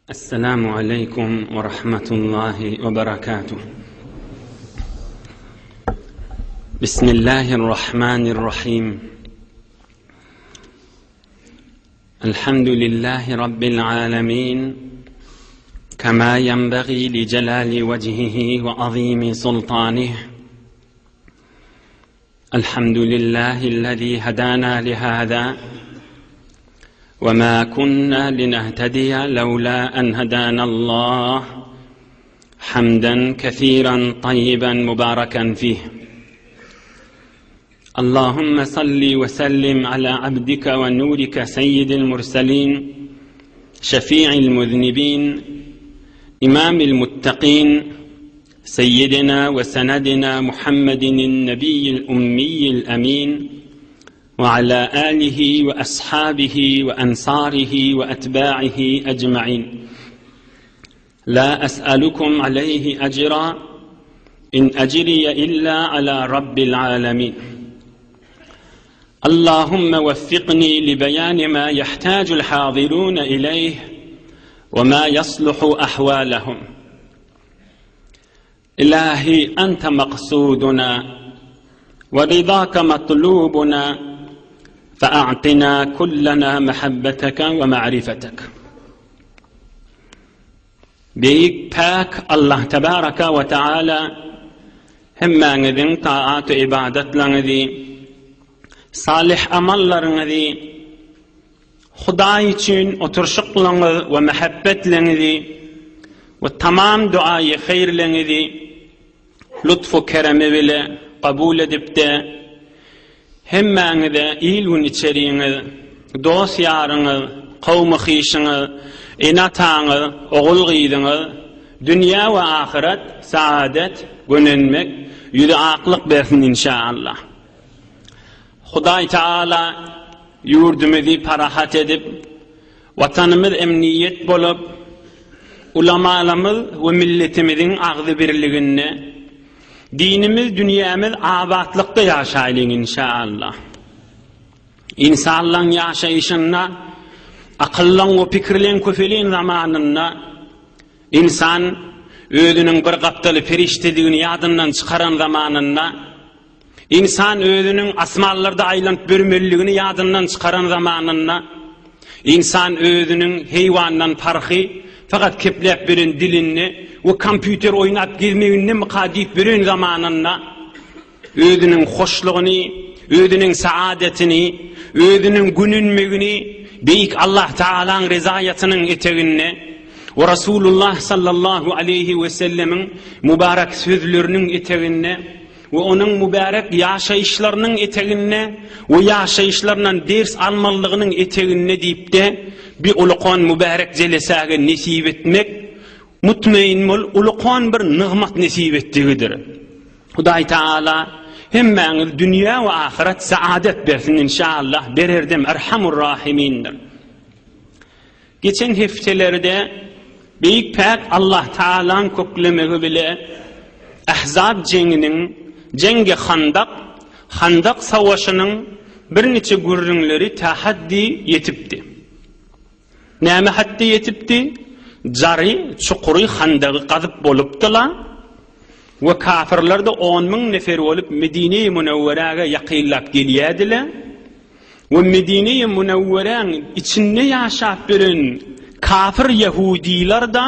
Esselamu aleýkum we rahmetullahi we berekatuh. Bismillahirrahmanirrahim. Elhamdülillahi Rabbil alemin. Kema yenbaghi li celali vecihihi ve azimi sultanih. Elhamdülillahi'llezî hedâna lihâzâ ve mâ kunnâ linehtediye levlâ en hedânallâh hamden kesîren tayyiben mübâreken fîh. Allahümme salli ve sellim ala abdike ve nurike seyyidil murselin şefi'il muznibin imamil muttakîn سيدنا وسندنا محمد النبي الأمي الأمين وعلى آله وأصحابه وأنصاره وأتباعه أجمعين لا أسألكم عليه أجرا إن أجري إلا على رب العالمين اللهم وفقني لبيان ما يحتاج الحاضرون إليه وما يصلح أحوالهم إلهي أنت مقصودنا ورضاك مطلوبنا فأعطنا كلنا محبتك ومعرفتك Beýik Päk Allah Tebaraka we Teala hemmäňiziň taat-u ybadatlaryňyzy, salyh amallaryňyzy, Hudaý üçin oturyşyklaryňyz we mähebbetleňizi we tamam duaýy haýyrlaryňyzy lutf-u keremi bile kabul edip-de, hemmäňize il-gün içeriňiz, dost-ýaryňyz, kowmy-hyşyňyz, ene-ataňyz, ogul-gyzyňyz dünýä we ahyret saadet, gönenmek, ýüzi aklyk bersin inşaallah. Hudaý Taala ýurdumyzy parahat edip, Watanymyz emniýet bolup, ulamalarymyz we milletimiziň agzybirliginde, dinimiz, dünýämiz abatlykda ýaşaýlyň inşaallah. Ynsanlaň ýaşaýşynda akyllaň we pikirleň köpelen zamanynda ynsan özüniň bir gapdaly perişdedigini ýadyndan çykaran zamanynda Ynsan özüniň asmanlarda aýlanyp ýörmeliligini ýadyndan çykaran zamanynda, ynsan özüniň heýwandan parhy fakat kepläp beren dilinde we kompýuter oýnap gezmegindemika diýip ýören zamanynda, özüniň hoşlugyny, özüniň saadetini, özüniň gönenmegini Beýik Allah Tagalaň rezaýatynyň eteginde we Rasulullah sallallahu aleýhi wesellemiň mübarek sözleriniň eteginde we onuň mübärek ýaşaýyşlarynyň eteginde we ýaşaýyşlaryndan ders almalydygynyň eteginde diýip-de, bi ulukan mübärek jelesäge nesip etmek, mutmain bol, ulukan bir nygmat nesip etdigidir. Hudaý Tagala hemmäňiz dünýä we ahyret saadet bersin inşallah, bererdem Erhamur Rahimindir. Geçen hepdelerde Beýik Päk Allah Tagalaň köklemegi bile Ahzab jeňiniň, Jeňgi Handak, Handak savaşynyň birniçe gürrüňleri tä haddi ýetipdi. Näme hatda ýetipdi? Jary, çukury, handagy gazyp bolupdy-la we kafirler-de 10 müň nefer bolup Medine-i Münewweräge ýakynlap gelýärdiler. We Medine-i Münewweräň içinde ýaşap ýören kafir ýehudylar-da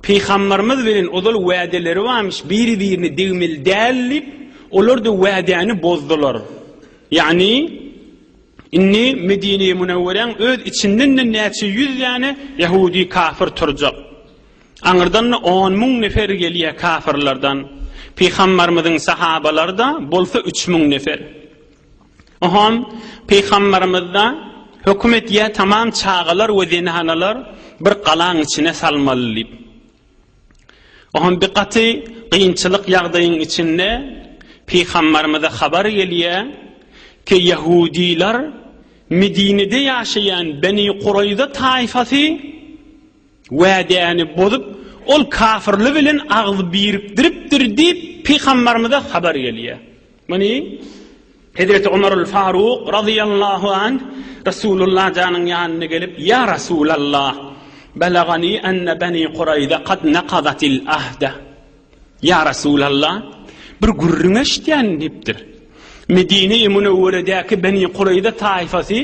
Pygamberimiz bilen ozal wädeleri barmyş, biri-birine degmeli däl diýip, olar-da wädäni bozdular. Ýagny, indi Medine-i Münewweräň öz içinden-de näçe ýüz däne ýehudy kafir turjak. Aňyrdan-da 10,000 nefer gelýär kafirlerden. Pygamberimiziň sahabalary-da bolsa 3000 nefer. Oňam Pygamberimiz-de höküm etýär, tamam çagalar we zenanalar bir galaň içine salmaly diýip. Oňam bir gaty kynçylyk ýagdaýyň içinde Pygamberimize habar gelýär ki, ýahudylar Medinede ýaşaýan Beni Kuraýza taýfasy Wädäni bozup, ol kafyrly bilen agzy birikdiripdir diýip, pygamberimize habar gelýär. Muny Hezreti Omarul Faruk razyýallahu anh Resulullah janyň ýanyna gelip, Ýa Resulallah! Belagani enne Beni Kureýze kad nakadatil ahde. Ýa Resulallah, bir gürrüň eşitýän diýipdir. Medine-i Münewweredäki Beni Kureýze taýfasy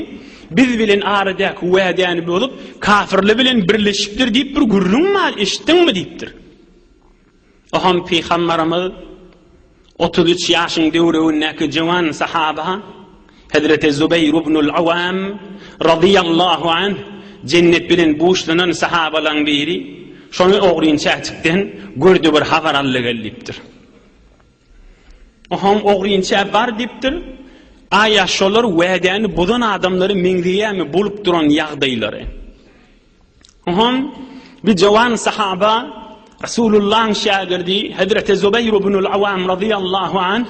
biz bilen aradaky wädäni bozup, kafirler bilen birleşipdir diýip bir gürrüň bar, eşitdiňmi diýipdir. Oham pygambarymyz 33 ýaşyň döwregindäki juwan sahaba Hezreti Zubeýr ibnul Awam razyýallahu anh jennet bilen buşlanan sahabalaň biri, şony ogryn çäçikden gördi bir habar aldy gel diýipdir. Oham ogryn çä bar diýipdir. Aýa şolar wädäni bozan adamlara meňzeýärmi bolup duran ýagdaýlary? Oham bir jawan sahaba Resulullahyň şägirdi Hezreti Zubeýr ibnul Awam razyýallahu anh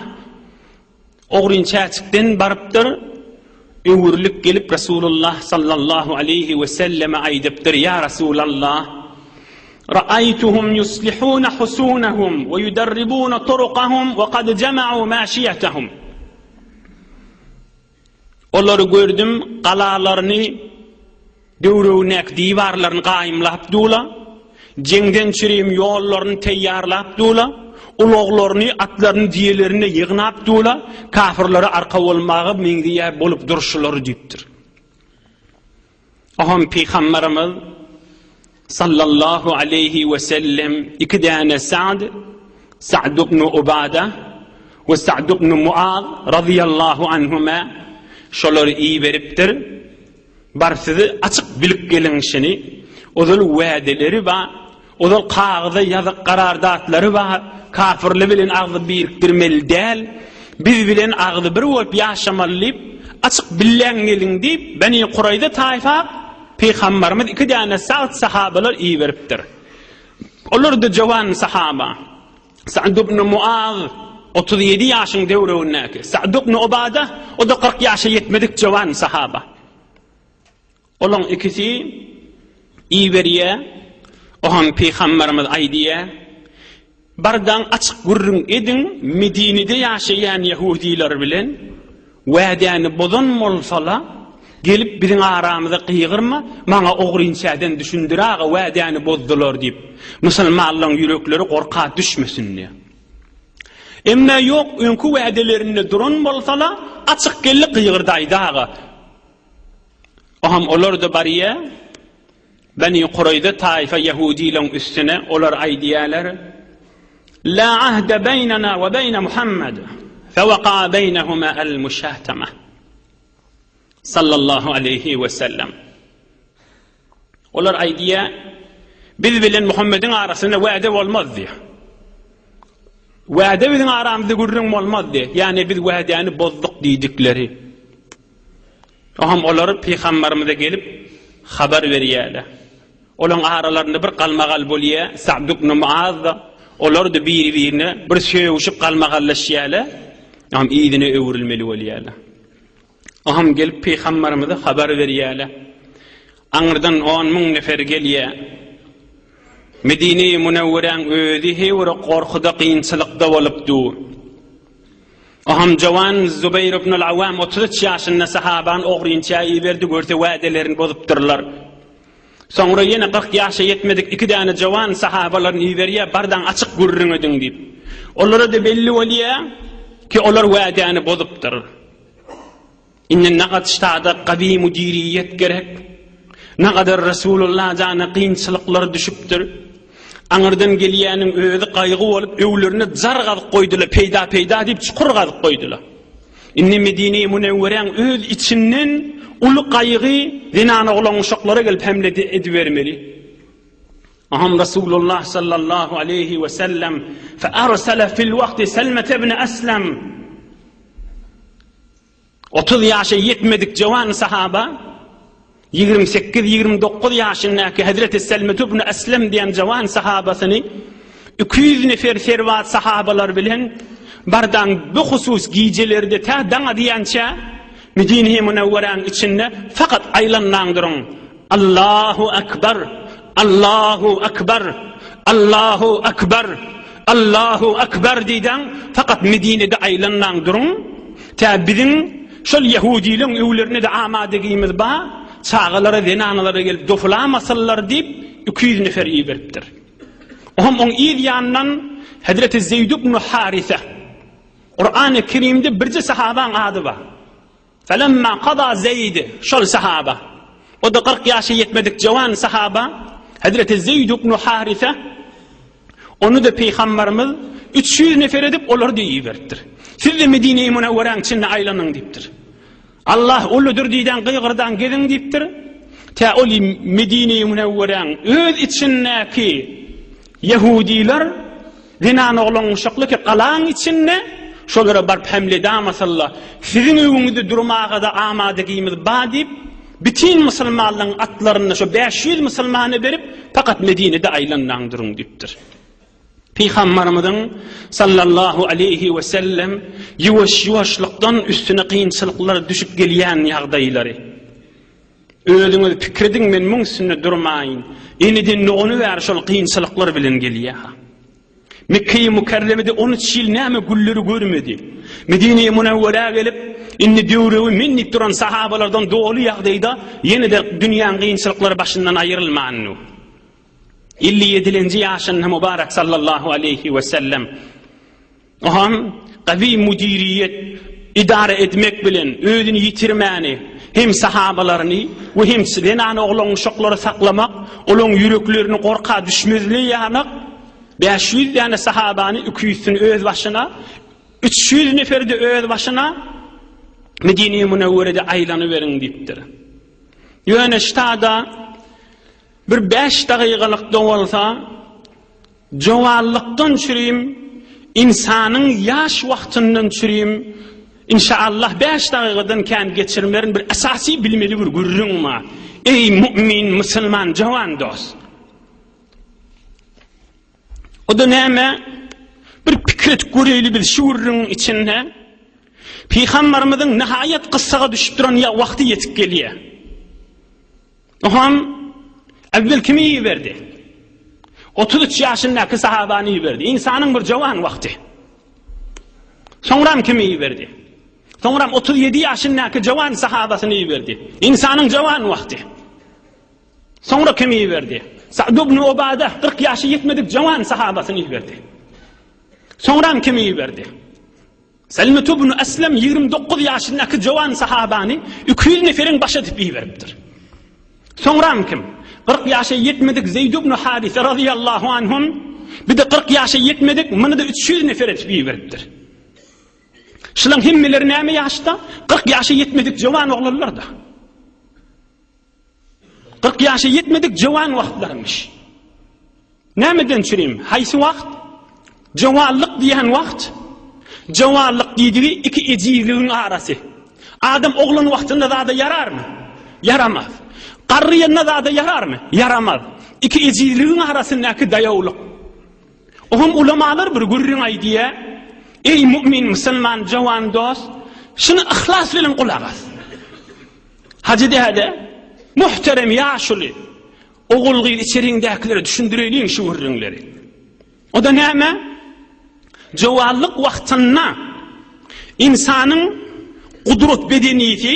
Ogryn çäçikden barypdyr, öwrülip gelip Resulullah sallallahu aleýhi we selleme aýdypdyr, Ýa Resulallah, Ra'aýtuhum yuslihuna husunahum we yudarribuna turukahum we kad jama'u maşiyatahum. Olary gördüm, galalaryny Döwregindäki diwarlaryny gaýymlap dula, jeňden çürim ýollaryny teýýarlap dula, ulaglaryny, atlaryny, düýelerini ýygnap dula, kafirlere arka bolmaga meňzeýär bolup durşulary diýipdir. Oňam pygamberimiz sallallahu aleýhi we sellem iki däne Sa'd, Sa'd ibn Ubada we Sa'd ibn Muaz radiyallahu anhuma şolary iberipdir. Bar sizi açyk bilip geliň şini, ozal wädeleri bar, ozal kagyza ýazyk karardatlary bar, kafirler bilen agzy birikdirmeli däl, biz bilen agzy bir bolup ýaşamaly diýip, açyk billäň geliň diýip, Beni Kuraýza taýfa Pygambarymyz iki däne sagt sahabalar iberipdir. Olar-da jowan sahaba. Sa'd ibn Muaz 37 ýaşyň döwregindäki, Sa'd ibn Ubada o-da 40 ýaşa ýetmedik jowan sahaba. Olaň ikisi iberýär, oňam pygamberimiz aýdýar, Bardaň açyk gürrüň ediň, Medinede ýaşaýan ýehudiler bilen Wädäni bozan bolsala, gelip biziň aramyza gygyrma, maňa ogrynçäden düşündir aga, wädäni bozdular diýip, musulmanlaryň ýürekleri gorka düşmesin diýip. Emme ýok, öňki wädelerinde duran bolsala, açyk geldi gygyrdaýdy aga. Oham olar-da barýa, Beni Kureýze taýfa ýehudileň üstüne olar aýdýarlar, La ahde beýnena we beýne Muhammed, fewaka beýnehuma el-muşahtama. Sallallahu aleýhi we sellem. Olar aýdýar, biz bilen Muhammediň arasynda wade bolmaz diýär. Wade biziň aramyzda gürrüň bolmaz diýär. Ýagny biz wadäni bozduk diýdikleri. Oňam olar pygambarymyza gelip habar berýärler. Olaň aralarynda bir galmagal bolýar, Sa'd ibn Muaz-da, olar-da biri-birine bir sögüşip galmagallaşýarlar, oňam yzyna öwrülmeli bolýarlar. Oňam gelip pygambarymyza habar berýärler. Aňyrdan on müň nefer gelýär. Medine-i Münewweräň özi heý bir gorkuda, kynçylykda bolup dur. Oham jowan Zubeýr ibnul Awwam 33 ýaşynda sahabany ogrynça iberdi, görse wädelerini bozupdyrlar. Soňra ýene 40 ýaşa ýetmedik iki däne jowan sahabalaryny iberýär, bardaň açyk gürrüň ediň diýip. Olara-da belli bolýar ki, olar wädäni bozupdyr. Indi nagat ştada gawy müdiriýet gerek. Nagadar Resulullah jana kynçylyklar düşüpdir. Aňyrdan gelýäniň özi gaýgy bolup öwlerine jar gazyp goýdular, peýda peýda diýip çukur gazyp goýdular. Indi Medine-i Münewweräň öz içinden uly gaýgy zenan oglan uşaklara gelip hemle edibermeli. Aham Resulullah sallallahu aleyhi we sellem fe arsala fil waqti Selmete ibn Eslem 30 ýaşa ýetmedik jowan sahaba, 28-29 ýaşyndaky Hezreti Selmet ibn Eslem diýen jowan sahabasyny 200 nefer serbaz sahabalar bilen bardan bu husus gijelerde tä daňa diýençä Medine-i Münewweräň içinde fakat aýlanmaň duruň. Allahu akbar, Allahu akbar, Allahu akbar, Allahu akbar diýdäň, fakat Medinede aýlanmaň duruň. Tä biziň şol ýehudileň öwlerine-de amadegimiz bar, çagalara, zenanalara gelip dofulamasynlar diýip. 200 nefer iberipdir. Ohm oň yz ýanyndan Hezreti Zeýd ibn Harise. Kur'an-ı Kerimde birje sahabaň ady bar. Felemma kada Zeýd, şol sahaba. O-da 40 ýaşa ýetmedik jawan sahaba, Hezreti Zeýd ibn Harise. Ony-da Pygamberimiz 300 nefer edip olary-da iberipdir. Siz-de Medine-i Münewweräň içinde aýlanyň diýipdir. Allah uludyr diýden gygyrdan geziň diýipdir. Tä ol Medine-i Münewweräň öz içindäki ýehudiler zenan oglan uşakly ki galaň içinde şolara baryp hemle edamasylla siziň öňüňizde durmaga-da amadygymyz bar diýip bütin musulmanlaryň atlaryny şo 500 musulmana berip fakat Medinede aýlandaň duruň diýipdir. Pygambarymyzyň sallallahu aleýhi we sellem ýuwaş-ýuwaşlykdan üstüne kynçylyklar düşüp gelýän ýagdaýlary. Özüňiz pikir ediň, men muň üstünde durmaýyn. Eneden dogany bäri şol kynçylyklar bilen gelýär. Mekge-i Mükerremede 13 ýyl näme gülleri görmedi. Medine-i Münewwerä gelip, indi döwregi men diýip duran sahabalardan doly ýagdaýda ýene-de dünýäň kynçylyklary başyndan aýrylmandy. 57-nji ýaşynda mübarek sallallahu aleýhi we sellem Ohan gawy müdiriýet idara etmek bilen özüni ýitirmäni hem sahabalaryny we hem zenan oglan uşaklary saklamak, olaň ýüreklerini gorka düşmezliği ýanak 500 däne sahabany 200-sini öz başyna, 300 neferi-de öz başyna Medine-i Münewwerede aýlanyberiň diýipdir. Ýöne ştada Bir bäş dagygalykda bolsa, jowallykdan çürim, ynsanyň ýaş wagtyndan çürim, inşaallah bäş dagygadan kän geçirmerin bir esasy bilmeli bir gürrüň bar. Eý mu'min, musulman, jowan dost! O-da näme? Bir pikir edip göreýli biz şu gürrüňiň içinde. Pygambarymyzyň nihaýat gyssaga düşüp duran ýa wagty ýetip gelýär. Ohan äwwel kimi iberdi? 33 ýaşyndaky sahabany iberdi. Ynsanyň bir jowan wagty. Soňram kimi iberdi? Soňram 37 ýaşyndaky jowan sahabasyny iberdi. Ynsanyň jowan wagty. Soňra kimi iberdi? Sa'd ibn Ubada 40 ýaşy ýetmedik jowan sahabasyny iberdi. Soňram kimi iberdi? Selmet ibn Eslem 29 ýaşyndaky jowan sahabany 200 neferiň başy edip iberipdir. Soňram kim? 40 ýaşa ýetmedik Zeýd ibn Harise razyýallahu anhum bir de 40 ýaşa ýetmedik muny da 300 nefer edip iberipdir. Şulaň hemmeleri näme ýaşda? 40 ýaşa ýetmedik jowan oglanlar-da. 40 ýaşa ýetmedik jowan wagtlarymyş. Nämeden çürim? Haýsy wagt? Jowanlyk diýen wagt. Jowanlyk diýdigi iki ejizligiň arasy. Adam oglan wagtynda zada ýararmy? Ýaramaz. Garryýanda zada ýararmy? Ýaramaz. Iki ejizligiň arasyndaky daýawlyk. Oňam ulamalar bir gürrüň aýdýar. Eý mu'min, musulman, jowan dost, şuny yhlas bilen gulak as. Hajy däde, muhterem ýaşuly, ogul-gyz içeriňdäkilere düşündireýliň şu gürrüňleri. O-da näme? Jowanlyk wagtynda ynsanyň gudrat bedenisi,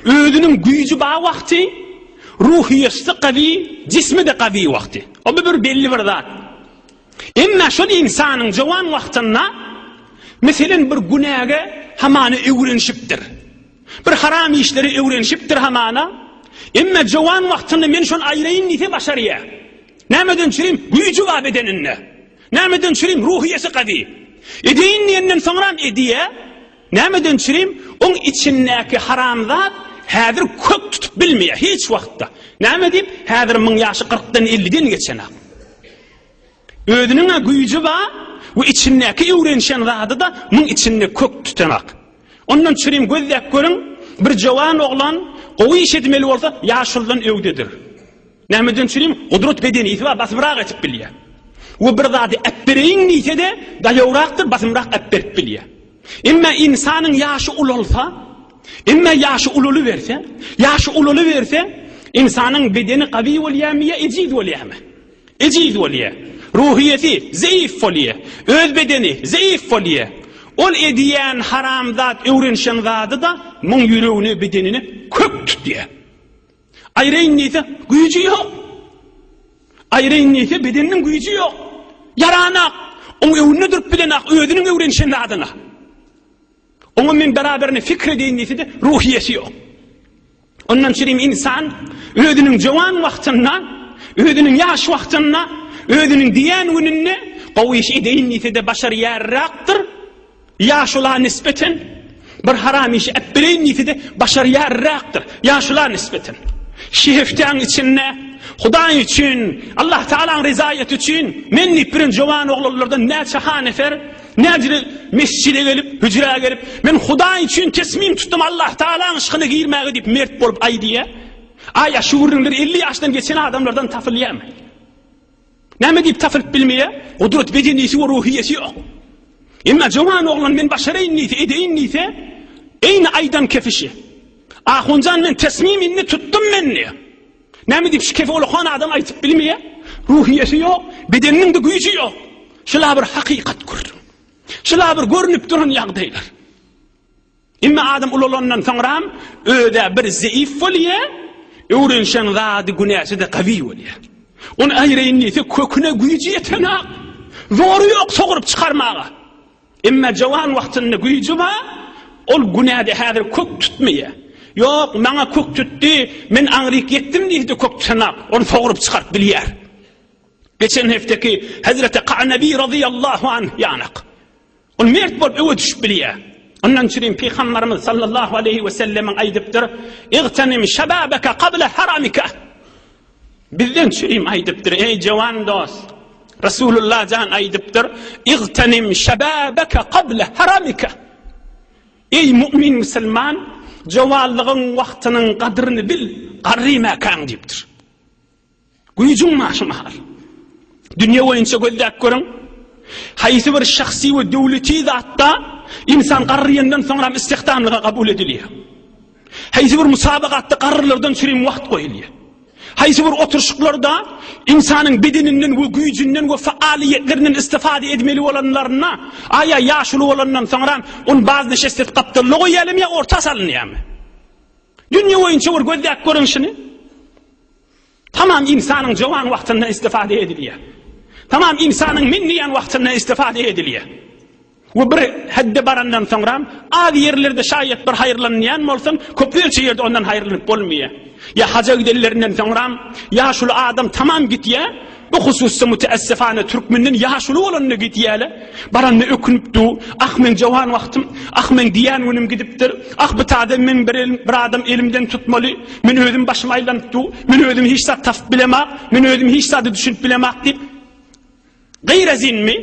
özüniň güýji bar wagty, ruhyýeti gawy, jismi-de gawy wagty. O bir belli bir zat. Emma şol ynsanyň jowan wagtynda, meselem, bir günäge hamana öwrenişipdir. Bir haram işleri öwrenişipdir hamana. Emma jowan wagtynda men şony aýraýyn diýse başarýar. Nämeden çürim? Güýji bar bedeninde. Nämeden çürim? Ruhyýeti gawy. Edeýin diýenden soňram edýär. Nämeden çürim? Oň içindäki haram zat häzir kök tutup bilmeýär hiç wagtda. Näme diýip? Häzir muň ýaşy kyrkdan elliden geçenak. Özüniň-ä güýji bar we içindäki öwrenişen zady-da muň içinde kök tutanak. Ondan çürim gözläp görüň, bir jowan oglan gowy iş etmeli bolsa, ýaşuludan öwdedir. Nämeden çürim? Gudrat bedenisi bar, basymrak etip bilýär. We bir zady äpbereýin diýse-de, daýawrakdyr, basymrak äpberip bilýär. Emma ynsanyň ýaşy ulalsa, emma ýaşy ulalyberse, ýaşy ulalyberse, ynsanyň bedeni gawy bolýarmy ýa ejiz bolýarmy? Ejiz bolýar. Ruhyýeti zeýif bolýar. Öz bedeni zeýif bolýar. Ol edýän haram zat, öwrenişen zady-da muň ýüregine, bedenine kök tutýar. Aýraýyn diýse, güýji ýok. Aýraýyn diýse bedeniniň güýji ýok. Ýaranak. Oň öňünde durup bilenak özüniň öwrenişen zadyna. Oňa men beraberine fikr edeýin diýse-de ruhyýeti ýok. Ondan çürim insan özüniň jowan wagtynda, özüniň ýaş wagtynda, özüniň diýen gününde gowy iş edeýin diýse-de başarýarrakdyr. Ýaşula nispeten bir haram işi äpbereýin diýse-de başarýarrakdyr. Ýaşula nispeten. Şi hepdäň içinde Hudaý üçin, Allah Tagalaň rezaýaty üçin men diýip biren jowan oglanlardan näçe ha nefer näjire mesjide gelip, hüjrä gelip, men Hudaý üçin tesmim tutdum Allah Tagalaň yşkyna girmäge diýip mert bolup aýdýar. Aýa şu gürrüňler 50 ýaşdan geçen adamlardan tapylýarmy? Näme diýip tapylyp bilmeýär? Gudrat bedenisi we ruhyýeti ýok. Emma jowan oglan men başaraýyn diýse, edeýin diýse, eýni aýdan kefişi. Ahunjan men tesmim indi tutdum men diýýär. Näme diýip şu kefi ulakan adam aýtyp bilmeýär? Ruhyýeti ýok, bedeniniň-de güýji ýok. Şula bir hakykat gürrüň. Şula bir görnüp duran ýagdaýlar. Emma adam ulalandan soňram öz-ä bir zeýif bolýar, öwrenişen zady günäsi-de gawy bolýar. Ony aýraýyn diýse köküne güýji ýetenak, zory ýok sogrup çykarmaga. Emma jowan wagtynda güýji bar, ol günäde häzir kök tutmaýar. Ýok, maňa kök tutdy, men aňryk ýetdim diýse-de kök tutanok, ony sogrup çykaryp bilýär. Geçen hefteki Hezreti Ka'nabi razyýallahu anh ýanak. Ol mert bolup öwe düşüp bilýär. Ondan üçin Pygamberimiz sallallahu aleýhi we sellemiň aýdypdyr, Igtanim şababaka qabla haramika. Bizden üçin aýdypdyr, eý jawan dost. Rasulullah jan aýdypdyr, Igtanim şababaka qabla haramika. Eý mu'min musulman, jawanlygyň wagtynyň gadryny bil, garrymäkäň diýipdir. Güýjüň bar şu mahal. Dünýe boýunça gözläp görüň. Haýsy bir şahsy we döwleti zatda insan garryýandan soňram istihdamlyga kabul edilýär. Haýsy bir musabagatda garrylardan çürim wagt goýulýar. Haýsy bir oturyşyklarda insanyň bedeninden we güýjünden we faaliýetlerinden istifade edmeli bolanlarynda, aýa ýaşuly bolandan soňram ony baznişest edip gapdalda goýýarlarmy ýa orta salynýarmy? Dünýe boýunça bir gözläp görüň şuny. Tamam ynsanyň jowan wagtynda istifade edilýär. Tamam ynsanyň men diýen wagtynda istifade edilýär. We bir hedde barandan soňra az ýerlerde şaýat bir haýyrlanýan bolsaň, köplerçe ýerde ondan haýyrlanyp bolmaýar. Ýa haja gidenlerinden soňra ýaşuly adam tamam gitýär. Bu hususda müteessifane türkmenden ýaşuly bolanda gidýärler. Baranda ökünip du, ah meň jowan wagtym, ah meň diýen günüm gidipdir, ah bu tada meň bir, elim, bir adam elimden tutmaly, men özüm başym aýlanyp du, men özüm hiç zat tapyp bilemak, men özüm hiç zady düşünip bilemak diýip, gyrazinmi?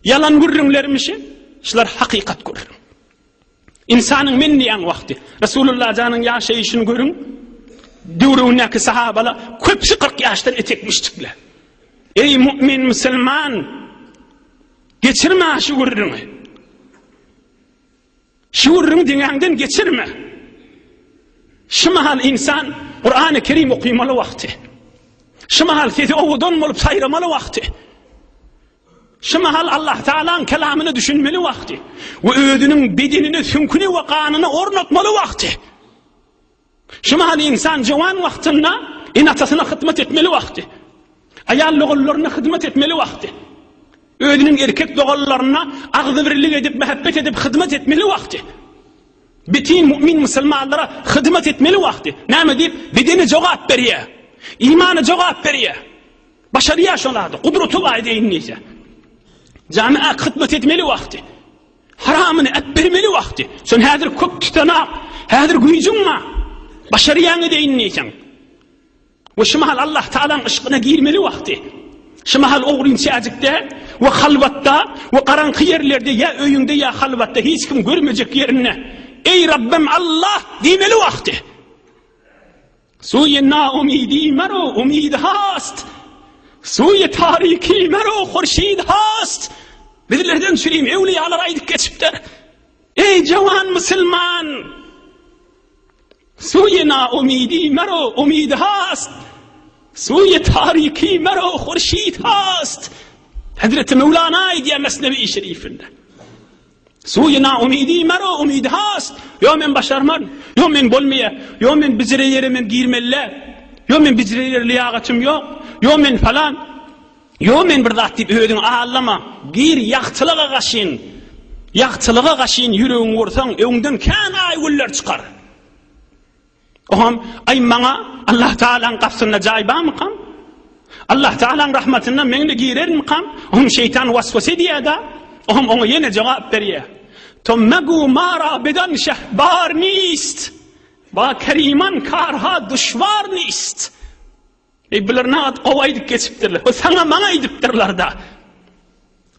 Ýalan gürrüňlermişi? Şular hakykat gürrüň. Ynsanyň men diýen wagty, Resulullah janyň ýaşaýşyny görüň, döwründäki sahabalar köpüsi 40 ýaşdan etekmişdikler. Eý mu'min musulman, geçirme şu gürrüňi. Şu gürrüňi deňäňden geçirme. Şu mahal insan Kur'an-ı Kerim okymaly wagty. Şu mahal sesi owadan bolup saýramaly wagty. Şu mahal Allah Taalaň kelamyna düşünmeli wagty we özüniň bedenine, süňküne we ganyna ornatmaly wagty. Şu mahal insan jowan wagtynda ene-atasyna hyzmat etmeli wagty. Aýal doganlaryna hyzmat etmeli wagty. Özüniň erkek doganlaryna agzybirlik edip, mähebbet edip hyzmat etmeli wagty. Bütin mu'min musulmanlara hyzmat etmeli wagty. Näme diýip? Bedeni jogap berýär. Imany jogap berýär. Başarýar şol zady, gudraty bar edeýin diýse. Jamiä hyzmat etmeli wagty. Haramyny äpbermeli wagty. Sen häzir köp tutanak, häzir güýjüň bar. Başarýaň edeýin diýseň. We şu mahal Allah Taalaň yşkyna girmeli wagty. Şu mahal ogryn çäjikde we halwatda we garaňky ýerlerde ýa öýüňde ýa halwatda hiç kim görmejek ýerinde Eý Rabbim Allah diýmeli wagty. Suýe naumidi mero umid hast. Suýe tariki mero hurşid hast. Bizlerden çürim ewliýalar aýdyp geçipdir. Eý jawan musulman! Suýe naumidi mero umid hast. Suýe tariki mero hurşid hast. Hazreti Mevlana aýdýar Mesnewi Şerifinde. Suýy naumydy mero umydy hast. Ýo men başarmaryn. Ýo men bolmaýa. Ýo men bijire ýere men girmeli. Ýok men bijire liýagatym ýok. Ýok men falan. Ýok men bir zat diýip özüňi aldama. Gir ýagtylyga gaşyn. Ýagtylyga gaşyn ýüregiňi ursaň, öňden kän aý-güller çykar. Oňam, Aý maňa Allah Tagalaň gapysynda jaý barmykam? Allah Tagalaň rahmatyna men-de girermikam? Oňam şeýtan waswasa edýär-de, oňam oňa ýene jogap berýär. To megu mara bedan şehbar nist, ba keriman karha duşwar nist. Eý, bular nagt gowy aýdyp geçipdirler. O saňa maňa aýdypdyrlar-da.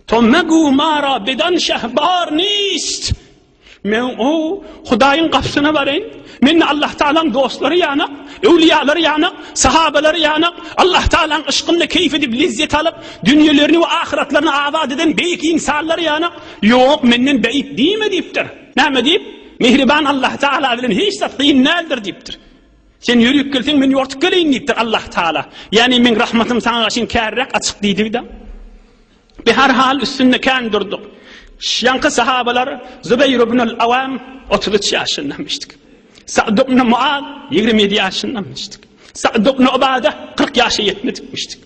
To megu mara bedan şehbar nist. Men o Hudaýyň gapysyna baraýyn. Men Allah Taalaň dostlary ýanak, öwliýalary ýanak, sahabalary ýanak, Allah Taalaň yşkynda keýf edip lezzet alyp, dünýelerini we ahyratlaryny abat eden beýik insanlar ýanak. Ýok, menden beýik diýme diýipdir. Näme diýip? Mihriban Allah Taala bilen hiç zat kyn däldir diýipdir. Sen ýörüp gelseň, men ýortup geleýin diýipdir Allah Taala. Ýagny meň rahmatym saňa gaşyn kärräk açyk diýdigi-de. Bi her hal üstünde kän durduk. Ýaňky sahabalar Zubeýr ibn al-Awam 33 ýaşyndamışdyk. Sa'd ibn Muaz 27 ýaşyndamışdyk. Sa'd ibn Ubada 40 ýaşa ýetmedikmişdik.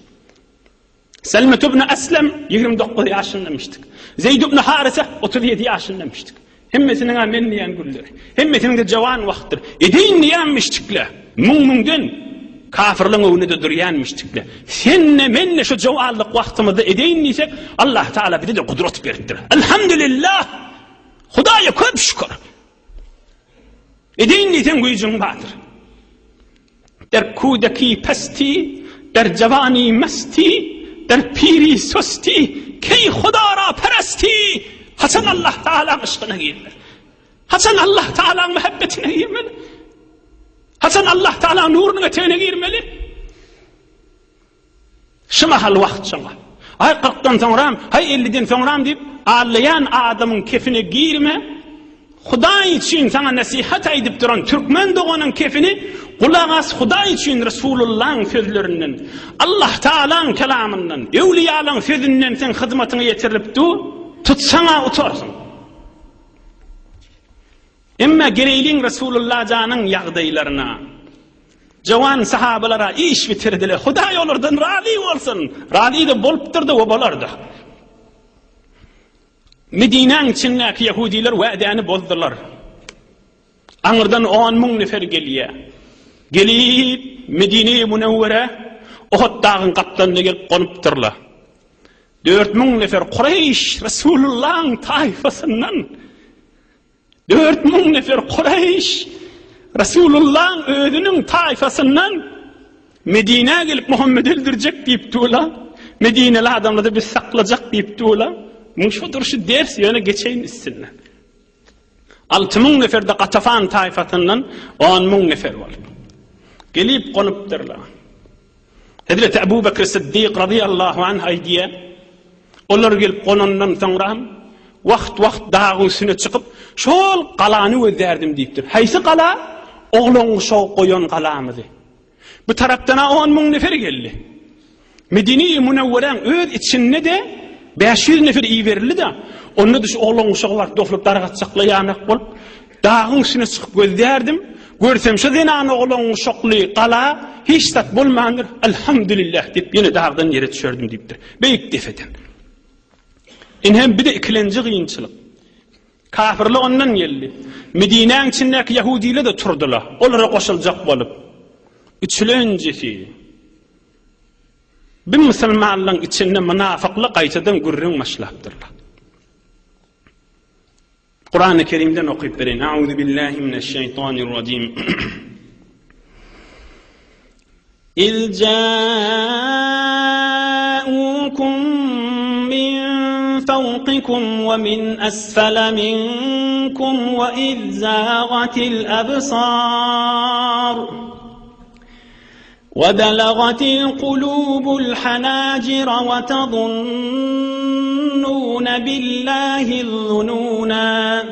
Selmet ibn Eslem 29 ýaşyndamışdyk. Zeýd ibn Harise 37 ýaşyndamışdyk. Hemmesiniň-ä men diýen gülleri. Hemmesiniň-de jawan wagtdyr. Edeýin diýenmişdikle. Müň-müňden kafirliň öňünde-de durýanmişdikle. Sen-de, men-de şu jawanlyk wagtymyzda edeýin diýsek, Allah Taala bize-de gudrat beripdir. Elhamdülillah! Hudaýa köp şükür. Edeýin diýseň güýjüň bardyr. Der kudeki pesti, der jawani mesti, der piri susti, keý Hudara peresti. Haçan Allah Taalaň yşkyna girmeli? Haçan Allah Taalaň muhabbetine girmeli? Haçan Allah Taalaň nurunyň etegine girmeli? Şu mahal wagt şoňa. Aý kyrkdan soňram, haý elliden soňram diýip, allaýan adamyň kefine girme. Hudaý üçin saňa nesihat aýdyp duran türkmen doganyň kefini gulak as Hudaý üçin Resulullaň sözlerinden, Allah Taalaň kelamyndan, öwliýalaň sözünden seň hyzmatyňa ýetirilip dur, tutsaň-a utarsyň. Emma geleýliň Resulullah janyň ýagdaýlaryna. Jawan sahabalara iş bitirdiler. Hudaý olardan razy bolsun. Razy-da bolupdyr-da we bolar-da. Medinäň içindäki ýehudiler wädäni bozdular. Aňyrdan on müň nefer gelýär. Gelip, Medine-i Münewwere Uhud dagyň gapdalyna gelip gonupdyrlar. 4000 nefer Kureýş Resulullahyň taýfasyndan 4000 nefer Kureýş Resulullahyň özüniň taýfasyndan Medinä gelip Muhammedi öldürjek diýip durlar. Medineli adamlary biz saklajak diýip durlar. Muň şu durşy ders ýöne geçeýin üstünden. 6000 nefer de Gatafan taýfasyndan 10000 nefer bolup. Gelip gonupdyrlar. Hezreti Ebu Bekr Siddik razyýallahu anh aýdýar, Olar gelip gonandan soňra hem wagt-wagt dagyň üstüne çykyp, şol galany gözlärdim diýipdir. Haýsy gala? Oglan-uşagy goýan galamyzy. Bu tarapdan-a on müň nefer geldi. Medine-i Münewweräň öz içinde-de 500 nefer iberildi-de, onda-da şu oglan-uşagy baryp doflup dargatjaklar ýanak bolup, Dagyň üstüne çykyp gözlärdim, görsem şu zenan oglan guşakly gala hiç zat bolmandyr, Elhamdülillah diýip ýene dagdan ýere düşerdim diýipdir. Beýik depeden. Indi hem bir-de ikilenji kynçylyk. Kafirler ondan geldi. Medinäň içindäki ýahudiler-de turdular, olara goşuljak bolup. Üçülenjisi, bir musulmanlaryň içinde mynafyklar gaýtadan gürrüň başlapdyrlar. Kurany Kerimden okyp bereýin. Auzu billahi mineşşeýtanirrajim. İz ca'ukum min fawqikum ve min asfala minkum ve iz zâgatil absar. وبلغت القلوب الحناجر وتظنون بالله الظنونا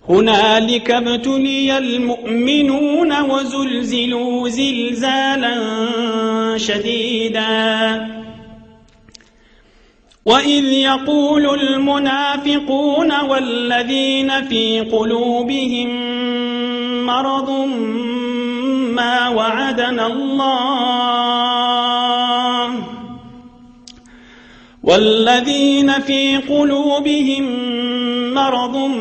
هنالك ابتلي المؤمنون وزلزلوا زلزالا شديدا وإذ يقول المنافقون والذين في قلوبهم مرض. ma wa'adana Allah. Wellezine fi kulubihim maradun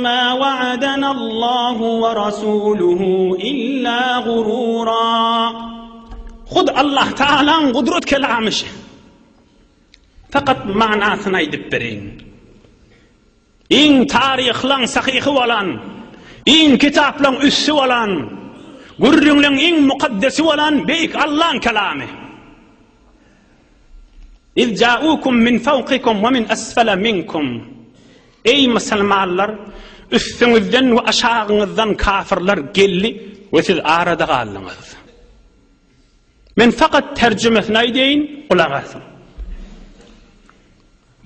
ma wa'adana Allahu we rasuluhu illa gurura. Hut Allah Taalaň gudrat kelamy şi. Fakat manasyny aýdyp bereýin. Iň taryhlaň sahyhy bolan, iň kitaplaň üsti bolan, gürrüňleň iň mukaddesi bolan beýik Allaň kelamy. Iz ja'ukum min fawqikum we min asfala minkum. Eý musulmanlar, üstüňizden we aşagyňyzdan kafirler geldi we siz arada galdyňyz. Men fakat terjimesini aýdaýyn, gulak asyň.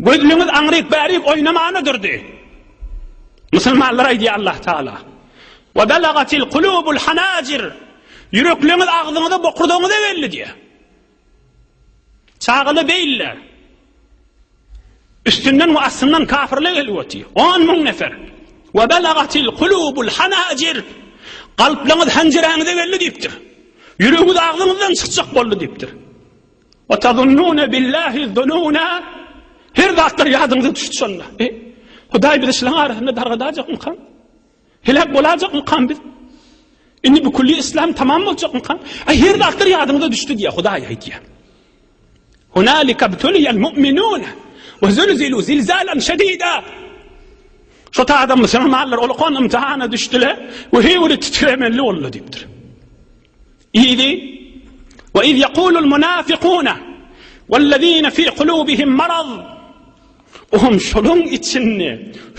Gözlüňiz aňryk bärik oýnamana durdy. Musulmanlar aýdýar Allah Taala. Wa balagatil kulubul hanajir. Ýürekleriňiz agzyňyza, bokurdagyňyza geldi diýär. Çagalar beýle. Üstünden we astyndan kafirler gelip otyr. 10 müň nefer. Wa balagatil kulubul hanajir. Kalplaryňyz hanjiräňize geldi diýipdir. Ýüregiňiz agzyňyzdan çykjak boldy diýipdir. Wa tazunnuna billahi zununa. Her zatlar ýadyňyza düşdi şonda. E, Hudaý bizi şularyň arasynda dargadajakmyka? Heläk bolajakmykam biz? Indi bu külli islam tamam boljakmyka? Ay her zatlar ýadyňyza düşdi diýýär, Hudaý aýdýar. Hunalika btuliyal mu'minun we zulzilu zilzalan şedida. Şo taýda musulmanlar ulukan imtihana düşdüler we heýwiri titremeli boldy diýipdir. Idi we iz yaqulul munafiquna wellezina fi kulubihim marad Ohm şolaň içinde,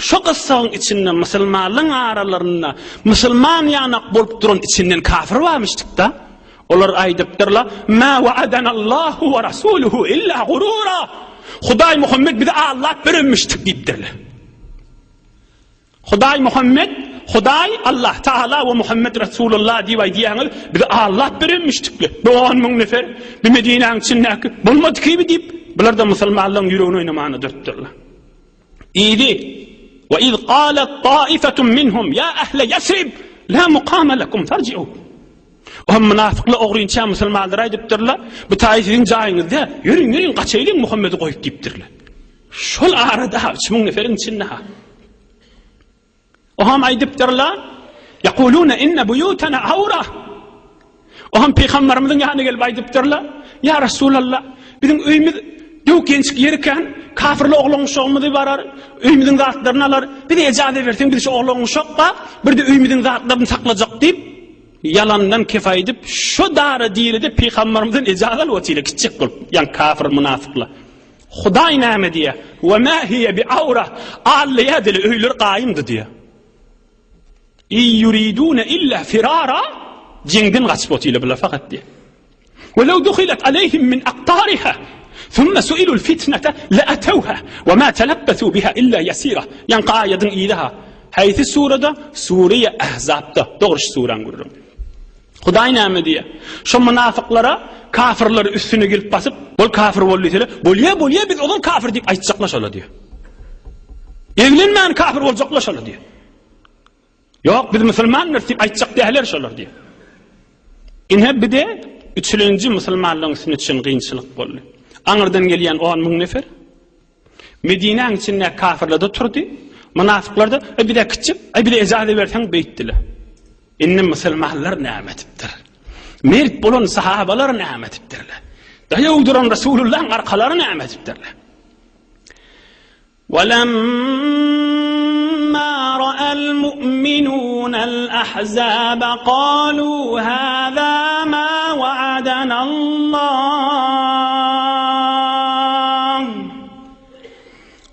şo gyssagyň içinde musulmanlaryň aralarynda musulman ýanak bolup duran içinden kafir barmyşdyk-da. Olar aýdypdyrlar, Ma wa'adanallahu we rasuluhu illa gurura. Hudaý Muhammet bizi aldap berenmişdik diýipdirler. Hudaý Muhammet, Hudaý Allah Taala we Muhammet Resulullah diýip aýdýaňyz, bizi aldap berenmişdikle. Bu 10 müň nefer bir Medinäniň içindäki bolmady kibi diýip, bular da musulmanlaryň ýüregini oýnamana dürtdürler. Idi. Ve iz qalat taifetun minhum ya ahle Yasrib la muqama lekum farji'u. O münafyklar ogrynça musulmanlara aýdypdyrlar, bu taý siziň jaýyňyzda, ýörüň, ýörüň, gaçaýlyň Muhammedi goýup diýipdirler. Şol arada 3000 neferiň içinde ha. Oham aýdypdyrlar, Ýakuluna inne buýutana awra. Oham pygamberimiziň ýanyna gelip aýdypdyrlar, Ýa Resulallah, biziň öýümiz döwük ýençik ýer eken, kafirler oglan uşagymyzy barar, öýümiziň zatlaryny alar, bize ejaza berseň biz şu oglan uşak bar, bir-de öýümiziň zatlaryny saklajak diýip, ýalandan kef aýdyp, şu dara direde pygamberimizden ejaza alyp otyr, gitjek bolup, ýa kafir munafyklar. Hudaý näme diýýär? Wa ma hiýe bi awra. Allaýa dili öýler gaýymdy diýýär. I yuridune illa firara. Jeňden gaçyp otylar bular fakat diýýär. Wa law duhilat aleyhim min aqtariha. Thumma su'ilul fitnete la atawha wa ma talabbasu biha illa yasira. Ýaňky aýadyň yzy ha. Haýsy surada? Sure Ahzabda. Dogry şu suraň gürrüňi. Hudaý näme diýýär? Şo mynafyklara kafirler üstüne gelip basyp, bol kafir bol diýseler, bolýa, bolýa, biz ozal kafir diýip aýtjaklar şolar diýýär. Eglenmän kafir boljaklar şolar diýýär. Ýok, biz musulmandyrys diýip aýtjak däler şolar diýýär. Ine bir de üçülenji musulmanlaryň üstüne düşen kynçylyk boldy. Aňyrdan gelýän 10 müň nefer Medinäň içinde kafirler-de turdy, mynafyklar-da, e bize kiçjik, e bize ejaza berseň beýtdiler. Indi musulmanlar näme edipdir? Mert bolan sahabalar näme edipdirler? Daýaw duran Resulullahyň arkalary näme edipdirler? Walamma ra'al mu'minun al-ahzab qalu hada ma wa'adana Allah.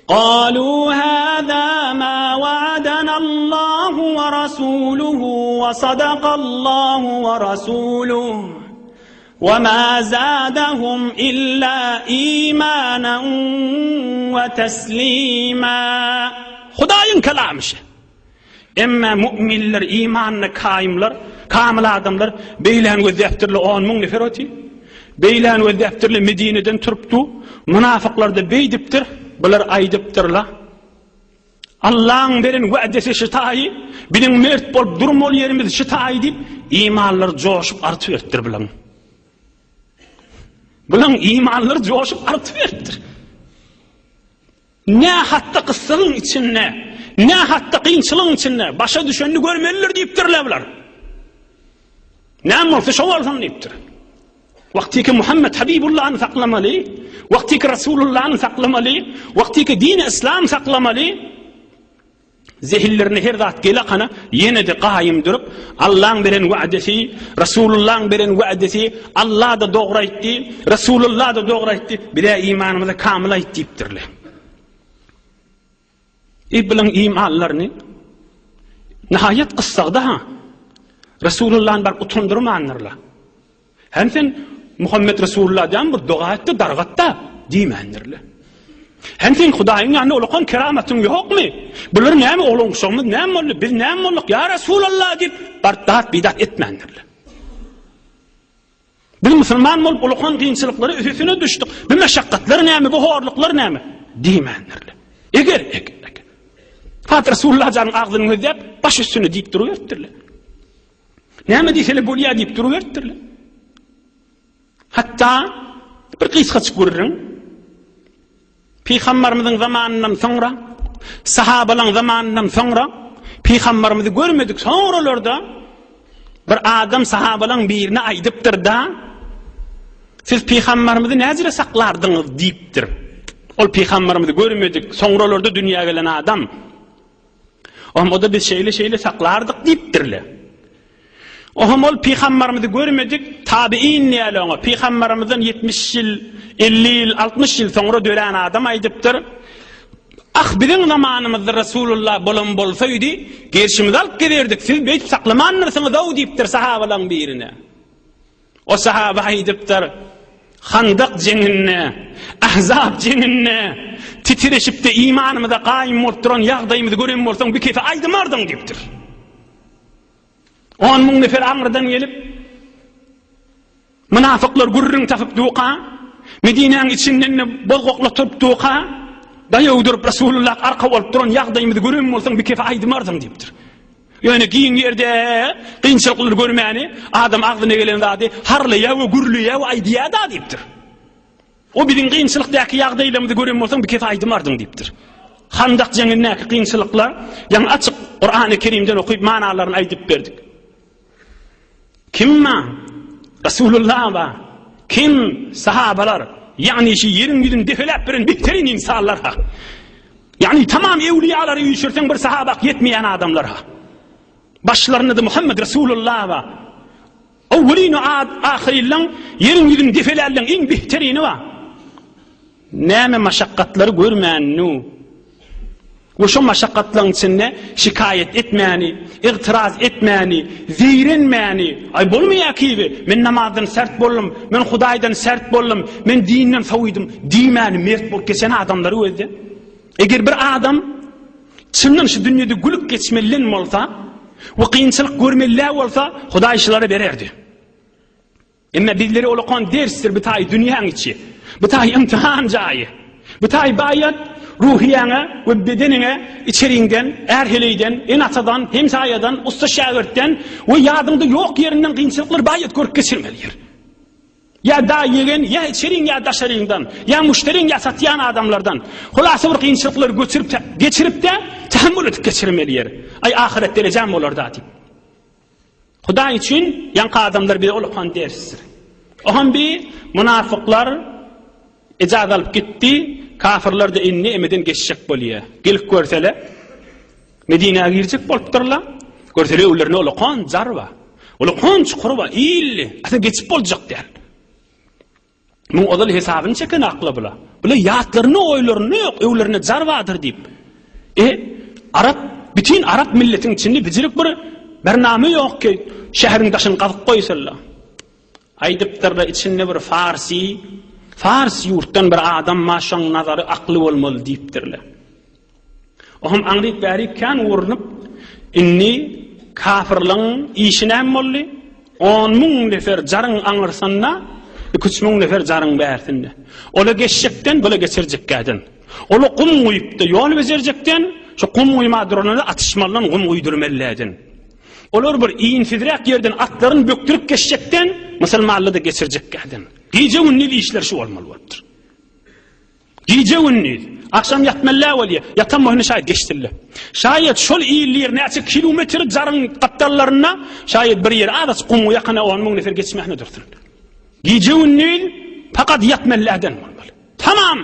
قالوا هذا ما وعدنا الله ورسوله وصدق الله ورسوله وما زادهم إلا إيمانا وتسليما Hudaýyň kelamy şe. Emma mu'minler, imanly kaýymlar, kamyl adamlar beýläni gözläpdirler, on müň nefer oty. Beýläni gözläpdirler, Medineden turupdy. Mynafyklar-da beýdipdir, bular aýdypdyrlar. Allaň beren wa'desi şu taýy, biziň mert bolup durmaly ýerimiz şu taýy diýip, Imanlary joşup artyberipdir bulaň. Bulaň imanlary joşup artyberipdir. Ne hatda gyssagyň içinde, ne hatda kynçylygyň içinde başa düşenini görmelidir diýipdirler bular. Näme bolsa şo bolsun diýipdir. Wagtyky Muhammed Habibullany saklamaly, wagtyky Rasulullany saklamaly, wagtyky dini islam saklamaly. Zehinlerine her zat gelakana ýene-de gaýym durup, Allaň beren wa'desi, Rasulullaň beren wa'desi, Allah-da dogry aýtdy, Rasulullah-da dogry aýtdy, biz-ä imanymyzy kamyl aýt diýipdirler. Eý bilen imanlaryny nihaýat gyssagda-ha Resulullany baryp utandyrmandyrlar. Hem sen Muhammet Resulullah diýen bir doga etdi, dargatda diýmändirler. Hem sen Hudaýyň ýanynda ulakan keramatyň ýokmy? Bular näme oglan uşagymyz näme boldy? Biz näme bolduk? Ýa Resulallah diýip baryp dat bidat etmändirler. Biz musulman bolup ulakan kynçylyklara üstüne düşdük. Bu meşakgatlar näme, bu horluklar näme? Diýmändirler. Eger, eger, eger. Hat Resulullah janyň agzyny gözläp, baş üstüne diýip duruberipdirler. Näme diýsele bolýar diýip duruberipdirler. Hatda bir gysgaçyk gürrüň. Pygambarymyzyň zamanyndan soňra, sahabalaň zamanyndan soňra pygambarymyzy görmedik soňralarda bir adam sahabalaň birine aýdypdyr-da, Siz pygambarymyzy näjire saklardyňyz diýipdir. Ol pygambarymyzy görmedik, soňralarda dünýä gelen adam. Ohm o-da biz şeýle-şeýle saklardyk diýipdirler. Ohm ol pygambarymyzy görmedik, tabiin diýeli oňa, pygambarymyzdan 70 ýyl, 50 ýyl, 60 ýyl soňra dörän adam aýdypdyr. Ah, biziň zamanymyzda Resulullah bolan bolsaýdy, gerşimizi alyp gezerdik, siz beýdip saklamandyrsyňyz-ow diýipdir sahabalaryň birine. O sahaba aýdypdyr, Handak jeňinde, Ahzab jeňinde titireşip-de imanymyza gaýym bolup duran ýagdaýymyzy gören bolsaň, bir kefe aýdymardyň diýipdir. On müň nefer aňrydan gelip, mynafyklar gürrüň tapyp duka, Medinäň içinden-de bozgaklatyp duka, daýaw durup Resulullah arka bolup duran ýagdaýymyzy gören bolsaň, bir kefe aýdymardyň diýipdir. Ýöne giň ýerde kynçylyklary görmäni adam agzyna gelen zady harlaýar we gürleýär we aýdýar-da diýipdir. O biziň kynçylykdaky ýagdaýlarymyzy gören bolsaň bir kefe aýdymardyň diýipdir. Handak jeňindäki kynçylyklar ýaňy açyk Kurany Kerimden okyp manalaryny aýdyp berdik. Kim ba? Resulullah ba. Kim? Sahabalar. Ýagny şu ýeriň ýüzüni depeläp beren behterin insanlar ha. Ýagny tamam ewliýalary üýşürseň bir sahabak ýetmeýän adamlar ha. Başlarynda-da Muhammed Resulullah ba. Owwelin we ahyryllaň ýeriň ýüzüni depeländen iň behterini ba. Näme maşakgatlary görmäninu we şo maşakgatlaryň içinde şikaýat etmäni, ygtyraz etmäni, zeýrenmäni, aý bolmaýar kibi, men namazdan sert boldum, men Hudaýdan sert boldum, men dinden sowydym diýmäni mert bolup geçen adamlary gözle. Eger bir adam çyndan şu dünýede gülüp geçmelilen bolsa we kynçylyk görmeli bolsa, Hudaý şulara bererdi. Emma bizlere ulakan dersdir bu taý dünýäň içi. Bu taý imtihan jaýy. Bu taý baýat ruhyýaňa we bedeniňe içeriňden, är-heleýden, ene-atadan, hemsaýadan, ussa-şägirtden we ýadyňda ýok ýerinden kynçylyklar baýat görüp geçirmeli ýer. Ýa daý ýegen, ýa içeriň, ýa daşaryňdan, ýa muşderiň, ýa satýan adamlardan. Hulasa bir kynçylyklary göçürip, geçirip-de, tahammül edip geçirmeli ýer. Aý ahyret derejäm bolar-da diýip. Hudaý üçin ýaňky adamlar bize ulakan dersdir. Ohan bi munafyklar ejaz alyp gitdi, kafirler-de indi emeden geçjek bolýar. Gelip görsele, Medinä girjek bolupdyrlar. Görsele öwlerinde ulakan jar bar. Ulakan çukur bar, illi. Asa geçip boljak däl. Muň ozal hesabyny çeken akla bula. Bula ýatlarynda oýlarynda ýok, öwlerinde jar bardyr diýip. E, arap, bütin arap milletiň içinde bijirik bir bername ýok ki, şäheriň daşyny gazyp goýsunlar. Aýdypdyrlar içinde bir farsi, fars ýurtdan bir adam bar, şoň nazary akly bolmaly diýipdirler. Ohm aňryk bärik kän urnup, indi kafirliň işi näme boldy? On müň nefer jaryň aňyrsynda, iki-üç müň nefer jaryň bärsinde. Ola geçjekden, bula geçirjekkäden. Ola gum guýup-da ýol bejerjekden, şu gum guýma duranyna atyşmalydan gum guýdurmalyläden. Olar bir insizräk ýerden atlaryny bökdürip geçjekden, musulmanlary-da geçirjekkäden. Gije-gündiz işleri şu bolmaly bolupdyr. Gije-gündiz. Agşam ýatmaly bolýar. Ýatan boýuna şaýat geçsinler. Şaýat şol il ýer näçe kilometr jaryň gapdallarynda, şaýat bir ýer azajyk gumga ýakyn 10 müň nefer geçmäne dursun. Gije-gündiz fakat ýatmalydan bolmaly. Tamam.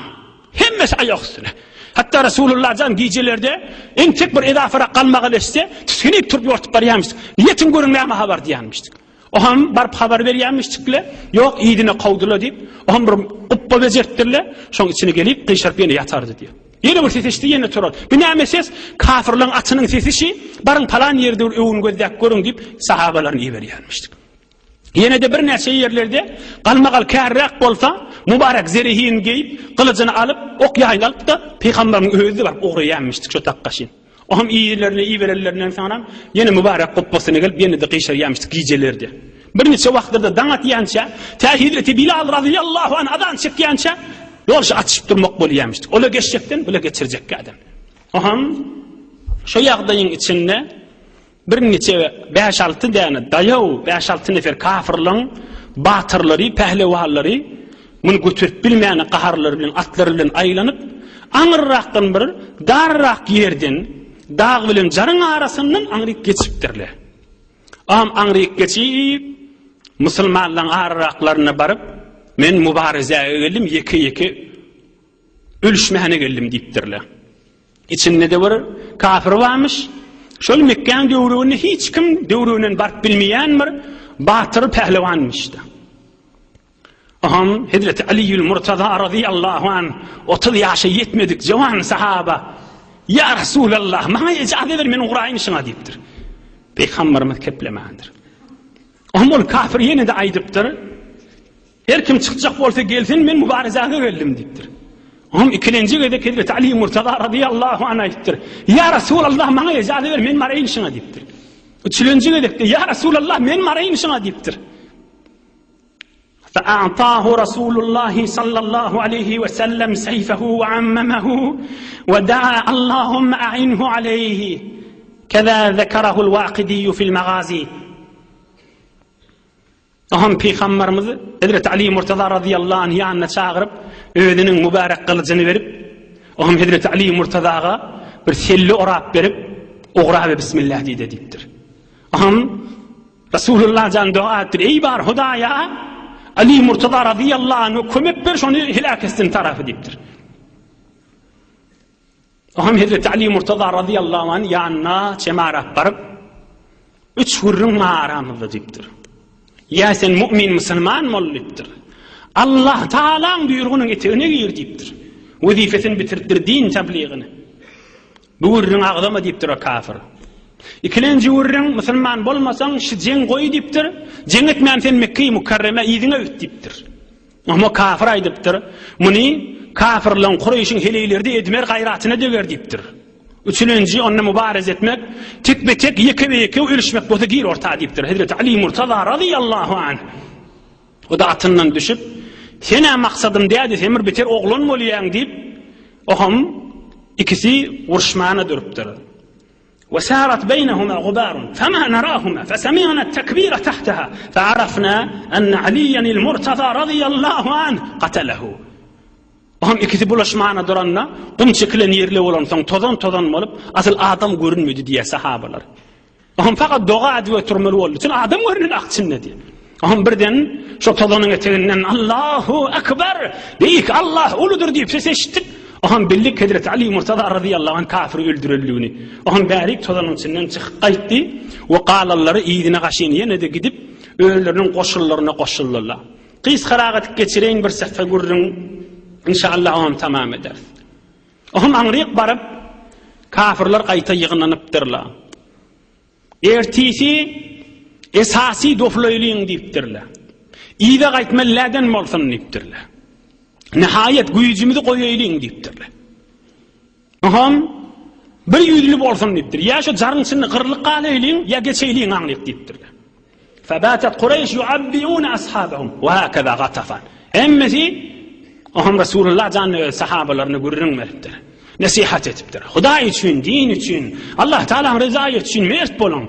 Hemmesi aýak üstüne. Hatda Resulullah jan gijelerde entek bir edafarak galmagal etse, tisginip turup ýortup barýarmyşdyk. Ýetiň görüň näme habar diýýärmişdik. Oham baryp habar berýärmişdikle, ýok yzyna kowdyla diýip, oham bir gupba bejertdirle, şoň içine gelip gyşaryp ýene ýatardy diýýär. Ýene bir ses eşitdi, ýene turar. Bu näme ses? Kafirleň atynyň sesi şi, baryň palan ýerde bir öwün gözläp görüň diýip, sahabalaryny iberýärmişdik. Ýene-de birnäçe ýerlerde galmagal kärräk bolsa, mübarek zerehini geýip, gylyjyny alyp, ok ýaýyny alyp-da, pygamberiň özi baryp ugraýarmyşdyk şo takgaşyn. Oňam ýerlerine iberenlerinden soňram ýene mübarek gupbasyna gelip, ýene-de gyşarýarmyşdyk gijelerde. Birniçe wagtlarda daň atýança, tä hezreti Bilal razyýallahu anh azan çekýänçä, ýolşy atyşyp durmak bolýarmyşdyk. Ola geçjekden, bula geçirjekkäden. Oňam şo ýagdaýyň içinde Birniçe bäş-alty däne daýaw, bäş-alty nefer kafyrlaň batyrlary, pählewanlary muny göterip bilmäne gaharlary bilen, atlary bilen aýlanyp, aňyrrakdan bir darrak ýerden, dag bilen jaryň arasyndan aňryk geçipdirler. Am aňryk geçip, musulmanlaň araraklaryna baryp, men mübarezäge geldim, ýeke-ýeke ölüşmäne geldim diýipdirler. Içinde-de bir kafir barmyş. Şol Mekgäň döwrüginde hiç kim döwrüginden baryp bilmeýän bir batyr pählewanmyş-da. Aham Hezreti Aliýül Murtaza razyýallahu anh 30 ýaşa ýetmedik jawan sahaba Ýa Resulallah, maňa ejaza ber, men uraýyn şuňa diýipdir. Pygamberimiz keplemändir. Aham ol kafir ýene-de aýdypdyr. Her kim çykjak bolsa gelsin, men mübarezäge geldim diýipdir. Oňam ikilenji gezek Hezreti Ali Murtaza razyýallahu anh aýdypdyr. Ýa Resulallah, maňa ejaza ber, men baraýyn şuňa diýipdir. Üçülenji gezekde Ýa Resulallah, men baraýyn şuňa diýipdir. فأعطاه رسول الله صلى الله عليه وسلم سيفه وعممه ودعا اللهم أعنه عليه كذا ذكره الواقدي في المغازي Oňam Pygamberimiz Hezreti Ali Murtaza razyýallahu anh ýanyna çagyryp, özüniň mübärek gylyjyny berip, oňam Hezreti Ali Murtazaga bir selle orap berip, Ugra we bismillah diýde diýipdir. Oňam Resulullah jan doga etdir, Eý bar Hudaýa, Ali Murtaza razyýallahu anhu kömek ber, şony heläk etsin tarapy diýipdir. Oňam Hezreti Ali Murtaza razyýallahu anh ýanyna çemarap baryp, Üç gürrüň bar aramyzda diýipdir. Ýa sen mu'min musulman bol diýipdir. Allah Taalaň buýrugynyň etegine gir diýipdir. Wezipesini bitiripdir din tablygyny. Bu gürrüň agzama diýipdir o kafir. Ikilenji gürrüň musulman bolmasaň şu jeň goý diýipdir. Jeň etmän sen Mekge-i Mukarreme yzyňa öt diýipdir. Oňa kafir aýdypdyr, Muny kafirleň, Kureýşiň heleýleri-de edmer gaýratyna deger diýipdir. Üçülenji, onda mübareze etmek, tekbe-tek, ýekebe-ýeke ölüşmek bolsa gir orta diýipdir. Hezreti Ali Murtaza razyýallahu anh. O-da atyndan düşüp, Sen-ä maksadym dädi, sen bir beter oglan bolýaň diýip, oňam ikisi uruşmana durupdyr. وسارت بينهما غبار فما نراهما فسمعنا التكبير تحتها فعرفنا أن عليا المرتضى رضي الله عنه قتله Oňam ikisi bulaşmana duranda, gum çekilen ýerli bolansoň tozan-tozan bolup, asyl adam görünmedi diýýär sahabalar. Oňam fakat doga edip oturmaly boldy. Çünki adam görünen ak içinde diýýär. Oňam birden şo tozanyň eteginden Allahu Akbar, beýik Allah uludyr diýip ses eşitdik. Oňam bildik Hezreti Ali Murtaza razyýallahu anh kafiri öldürenligini. Oňam bärik tozanyň içinden çykyp gaýtdy we galanlary yzyna gaşyn ýene-de gidip özleriniň goşunlaryna goşuldylar. Gysgarak edip geçireýin bir sähfe gürrüň, inşallah oňam tamam ederis. Oňam aňryk baryp kafirler gaýta ýygnanypdyrlar. Ertisi esasy doflaýlyň diýipdirler. Yza gaýtmaly läden bolsun diýipdirler. Nihaýat güýjümizi goýaýlyň diýipdirler. Oňam bir ýüzli bolsun diýipdir. Ýa şu jaryň içinde gyrlyp galaýlyň, ýa geçeýliň aňryk diýipdirler. Febatet Kureýş yuabbiun ashabahum we hakaza Gatafan. Hemmesi oňam Resulullah jan öz sahabalaryna gürrüň beripdir. Nesihat edipdir. Hudaý üçin, din üçin, Allah Taalanyň ryzaýy üçin mert boluň.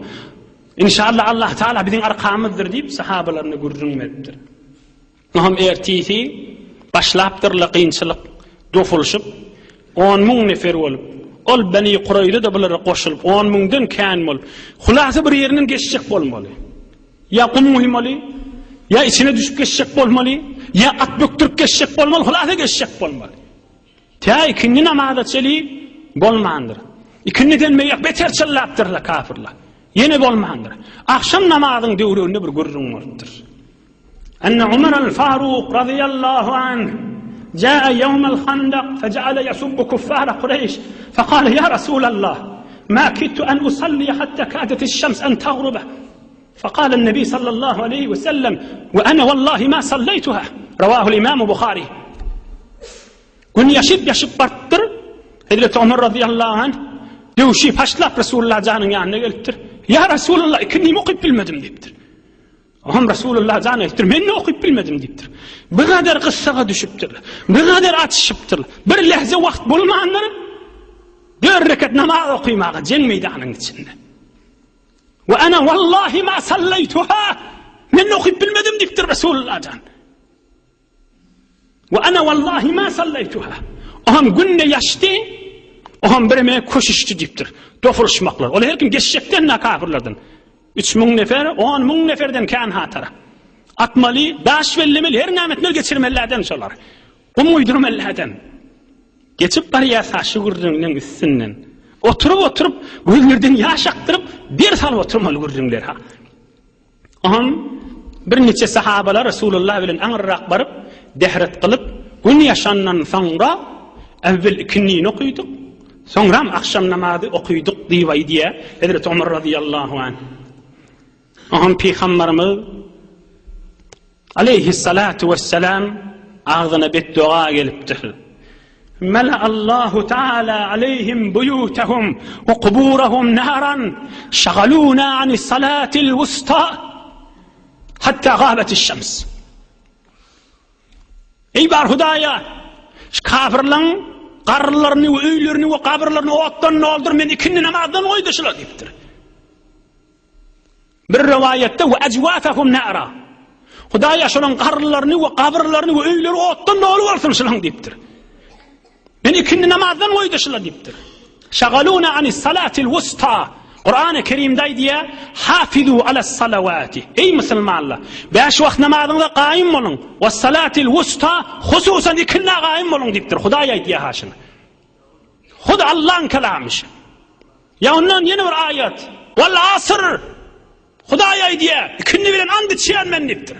Inşallah Allah Taala biziň arkamyzdyr diýip sahabalaryna gürrüň beripdir. Oňam ertisi başlapdyrlar kynçylyk dofulyşyp, on müň nefer bolup, ol Beni Kureýza-da bulara goşulyp, on müňden kän bolup, hulasa bir ýerinden geçjek bolmaly. Ýa gum guýmaly, ýa içine düşüp geçjek bolmaly, ýa at bökdürip geçjek bolmaly, hulasa geçjek bolmaly. Tä ikindi namaza çeli bolmandyr. Ikindiden beýek beter çyllapdyrlar kafirler. Ýene bolmandyr. Agşam namazyň döwründe bir gürrüň bolupdyr. Enne Umar al-Faruk radiyallahu anh جاء يوم الخندق فجعل يسب كفار قريش فقال يا رسول الله ما كدت أن أصلي حتى كادت الشمس أن تغرب فقال النبي صلى الله عليه وسلم وأنا والله ما صليتها رواه الإمام بخاري Gün ýaşyp-ýaşyp barypdyr. Hezreti Omar razyýallahu anh döwşi paşlap Resulullah janyň ýanyna gelipdir. Ýa Resulullah, ikindimi okyp bilmedim diýipdir. Oňam Resulullah jan aýdypdyr, men-de okyp bilmedim diýipdir. Bir gader gyssaga düşüpdir. Bir gader atyşypdyr. Bir lehze wagt bolmandyr. Dört rekat namaz okymaga jeň meýdanynyň içinde. We ana wallahi ma sallaytuha. Men okyp bilmedim diýipdir Resulullah jan. We ana wallahi ma sallaytuha. Oňam günde ýaşdy. Oňam bireme köşüşdi diýipdir. Dofulyşmaklar. Ol her kim geçjekden na kafirlerden. 3000 nefer, 10000 neferden kän hatara. Atmaly, daş bellemeli, her näme etmeli geçirmelilerden şolar. Gum uýdurmalylardan. Geçip barýarsa şu gürrüňiň üstünden. Oturyp oturyp gözlerden ýaş akdyryp der salyp oturmaly gürrüňler ha. Oňam birniçe sahabalar Resulullah bilen aňyrrak baryp, dehret kylyp, gün ýaşandan soňra äwwel ikindini okydyk, soňram agşam namazy okydyk diýip aýdýar Hezreti Omar razyýallahu anh. Oňam Pygamberimiz Aleýhissalatu wessalam agzyna betdoga gelipdir. Mela Allahu Teala aleyhim buyutahum we kuburahum naran şagaluna ani salatil wusta hatta gabetiş şems. Eý bar Hudaýa, şu kafirleň garrylaryny we öýlerini we gabyrlaryny otdan doldur, men ikindi namazdan goýdy şular diýipdir. Bir rowaýatda we ajwafahum nara. Hudaýa şolaň garrylaryny we gabyrlaryny we öýleri otdan doly bolsun şolaň diýipdir. Men ikindi namazdan goýdy şular diýipdir. Şagaluna anis salatil wusta. Kur'an-ı Kerimde aýdýar, hafizu alas salawati. Eý musulmanlar, bäş wagt namazyňyza gaýym boluň. We salatil wusta, hususan ikindä gaýym boluň diýipdir. Hudaý aýdýar ha şuny. Hud Allaň kelamy şu. Ýa ondan ýene bir aýat. Wal asr. Hudaý aýdýar, ikindi bilen and içýän men diýipdir.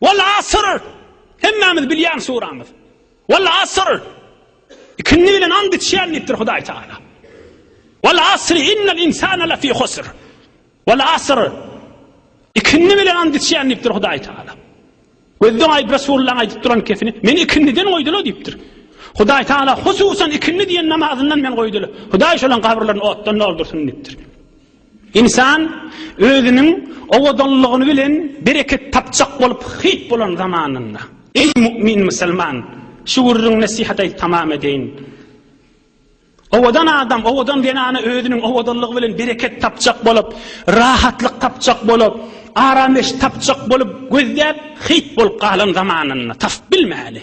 Wal asr. Hemmämiz bilýän suramyz. Wal asr. Ikindi bilen and içýän diýipdir Hudaý Taala. Wal asri innal insana lafi husr. Wal asr. Ikindi bilen and içýän diýipdir Hudaý Taala. Gözden aýyp Resulullahyň aýdyp duran kefini meni ikindiden goýdular diýipdir. Hudaý Taala hususan ikindi diýen namazyndan men goýdular. Hudaý şolaň gabyrlaryny otdan doldursyn diýipdir. Insan özüniň owadanlygyny bilen bereket tapjak bolup hyt bolan zamanynda. Eý mu'min musulman, şu gürrüň nesihat aýdyp tamam edeýin. Owadan adam, owadan zenana özüniň owadanlygy bilen bereket tapjak bolup, rahatlyk tapjak bolup, arameş tapjak bolup gözläp, hyt bolup galan zamanynda tapyp bilmäli.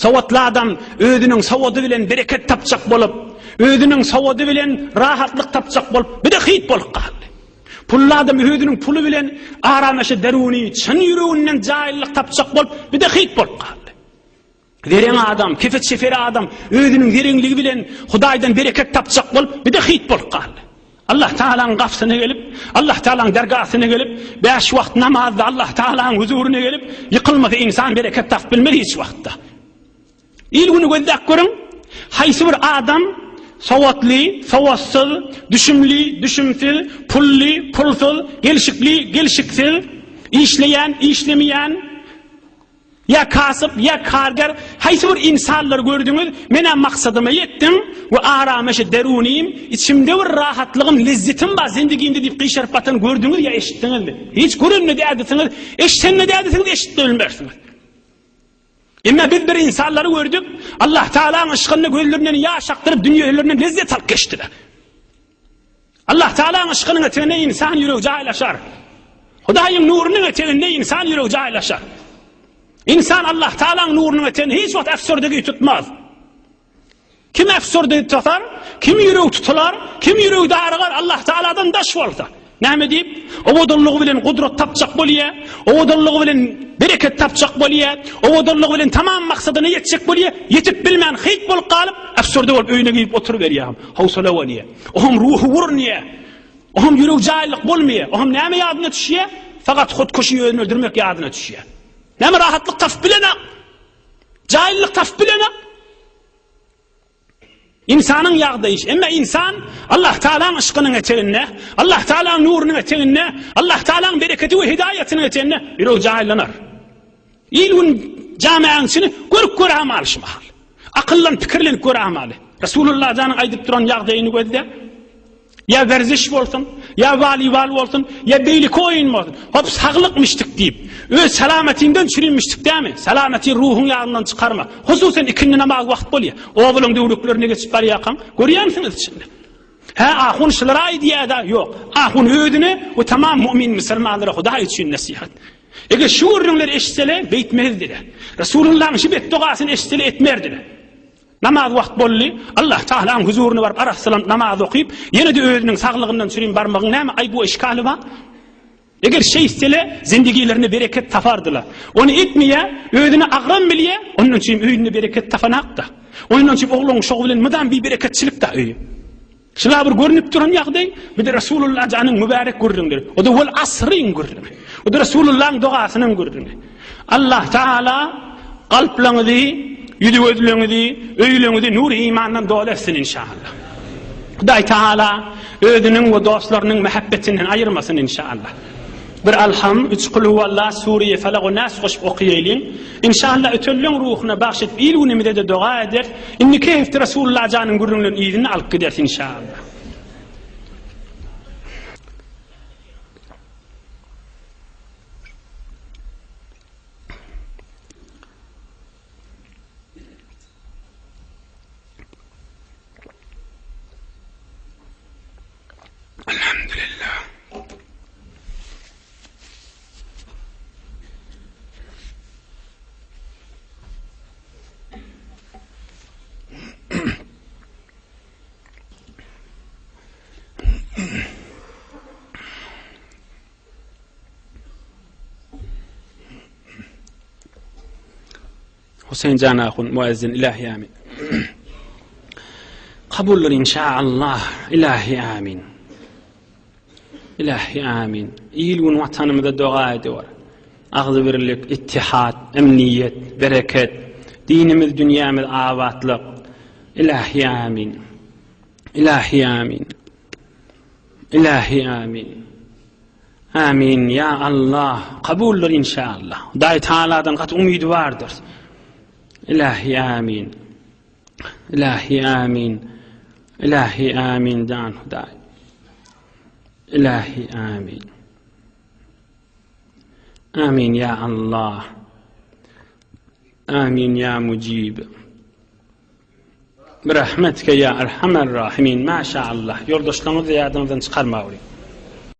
Sowatly adam özüniň sowady bilen bereket tapjak bolup, özüniň sowady bilen rahatlyk tapjak bolup, bir-de hyt bolup galdy. Pully adam özüniň puly bilen arameşe deruny, çyn ýüreginden jaýlylyk tapjak bolup, bir-de hyt bolup galdy. Zereň adam, kefe çeper adam özüniň zereňligi bilen Hudaýdan bereket tapjak bolup, bir-de hyt bolup galdy. Allah Tagalaň gapysyna gelip, Allah Tagalaň dergasyna gelip, bäş wagt namazda Allah Tagalaň huzuryna gelip, ýykylmasa ynsan bereket tapyp bilmez hiç wagtda. Il güni gözläp görüň, haýsy bir adam sowatly, sowatsyz, düşümli, düşümsiz, pully, pulsuz, gelşikli, gelşiksiz, işleýän, işlemeýän, Ýa kasyp, ýa karger, haýsy bir ynsanlary gördüňiz, men-ä maksadyma ýetdim we arameşi derunym, içimde bir rahatlygym, lezzetim bar zendigimde diýip gyşaryp batany gördüňiz ýa eşitdiňizmi? Hiç görende dädisiňiz, eşidende dädisiňiz, eşidip de bilmersiňiz. Emma biz bir ynsanlary gördük, Allah Tagalaň yşkynda gözlerinden ýaş akdyryp, dünýelerinden lezzet alyp geçdiler. Allah Teala'nyň yşkynyň eteginde insan ýüregi jaýlaşar. Hudaýyň nurunyň eteginde insan ýüregi jaýlaşar. Insan Allah Teala'nyň nurunyň eteginde hiç wagt efsurdegi tutmaz. Kim efsurdegi tutar, kim ýüregi tutular, kim ýüregi darygar Allah Teala'dan daş bolsa. Näme diýip? Owadanlygy bilen gudrat tapjak bolýar, owadanlygy bilen bereket tapjak bolýar, owadanlygy bilen tamam maksadyna ýetjek bolýar, ýetip bilmän hyýt bolup galyp, efsurde bolup öýüne girip oturyberýär. Howsala bolýar. Oňam ruhy urunýar. Oňam ýüregi jaýlyk bolmaýar. Oňam näme ýadyna düşýär? Fakat hutkuş özüni öldürmek ýadyna düşýär. Näme rahatlyk tapyp bilenak? Jaýlyk tapyp bilenak? Ynsanyň ýagdaýy, emma ynsan Allah Taalaň yşkynyň eteginde, Allah Taalaň nurunyň eteginde, Allah Taalaň bereketi we hidaýatynyň eteginde ýüregi jaýlanar. Il gün jamäň içini görüp gör amaly şu mahal. Akyllan pikirlenip gör amaly. Resulullah janyň aýdyp duran ýagdaýyny gözle. Ýa werziş bolsun, ýa walibal bolsun, ýa beýleki oýun bolsun. Hop saglykmyşdyk diýip, öz salamatyňdan çürinmişdik dämi? Salamaty ruhuň ýagyndan çykarma. Hususan ikindi namaz wagt bolýar. Obalaň döwreklerine geçip barýarkaň, görýänsiňiz içinde. Hä, ahun şulara aýdýar-da, ýok. Ahun özüne we tamam mu'min musulmanlara Hudaý üçin nesihat. Eger şu gürrüňleri eşitsele, beýtmezdiler. Resulullahyň şu betdogasyny eşitsele etmerdiler. Namaz wagt boldy. Allah Tagalaň huzuryna baryp arassalanyp namaz okyp, ýene-de özüniň saglygyndan çürim barmagyň näme aýby we işgaly bar? Eger şeýtsele, zindigilerinde bereket tapardylar. Ony etmeýär, özüne agram bilýär, ondan çürim öýünde bereket tapanakda. Ondan çürim ogluň şogy bilen mydam bibereketçilik-da öýi. Şular bir görnüp duran ýagdaý, bir-de Resulullah janyň mübärek gürrüňleri. O-da wal asryň gürrüňi. O-da Resulullahyň dogasynyň gürrüňi. Allah Taala kalplaryňyzy, ýüzi-gözleriňizi, öýleriňizi nur imandan doly etsin inşallah. Hudaý Taala özüniň we dostlarynyň mähebbetinden aýyrmasyn inşallah. Bir Alham, üç Kulhuwallah, Sure-i Felak we Nas goşup okaýalyň. Inşallah ötenleň ruhuna bagş edip il-günümize-de doga ederis. Indiki hepde Resulullah janyň gürrüňlerini yzyna alyp gideris inşallah. Elhamdülillah. Hüseýin jan ahun muezzin ilahi amin. Kabuldyr inşaallah ilahi amin. Ilahi amin. Il gün watanymyza doga ediyor. Agzybirlik, ittihat, emniýet, bereket, dinimiz, dünýämiz abatlyk. Ilahi amin. Ilahi amin. Ilahi amin. Amin ya Allah kabuldyr inşallah. Hudaý Taaladan gaty umydy bardyr. Ilahi amin. Ilahi amin. Ilahi amin jan Hudaý. Ilahi amin. Amin ya Allah. Amin ya mujib. Birahmetike ya erhamer rahimin. Maşallah. Ýoldaşlaryňyzy ýadyňyzdan çykarmaweriň.